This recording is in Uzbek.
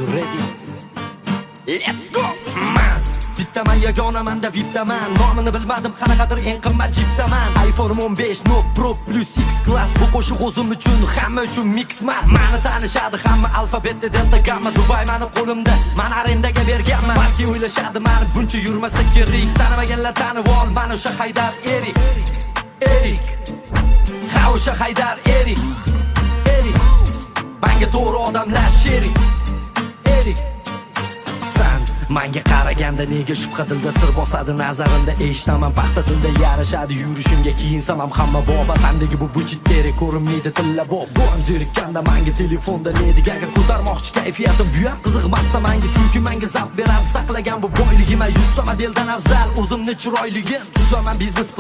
You ready? Let's go! Man bittaman, yagonamanda viptaman. Nomini bilmadim, qanaqadir eng qimmat jiptaman. iPhone 15 Note Pro Plus X Class. Bu qo'shiq o'zim uchun, hamma uchun mix mas. Mani tanishadi hamma, alfabetda delta gamma. Dubay mani qo'limda, man arendaga berganman. Balki o'ylashadi mani buncha yurmasa kerak. Tanimaganlar tanib ol, mana o'sha Haydar Erik. Erik. Ha, o'sha Haydar Erik. Erik. Manga to'g'ri odamlar sherik. Erik. San manga qaraganda nega shubha dilda sir bosadi nazarimda, eshitaman paxta tilda yarashadi yurishimga, kiyinsam ham hamma boba sandagi bu buchit teri ko'rinmaydi tilla bob. Doim zerikkanda manga telefonda Lady Gaga ko'tarmoqchi kayfiyatim, bu ham qiziq emasda manga, chunki manga zavq beradi saqlagan bu boyligim. 100 ta modeldan afzal o'zimni chiroyligim, tuzaman biznes.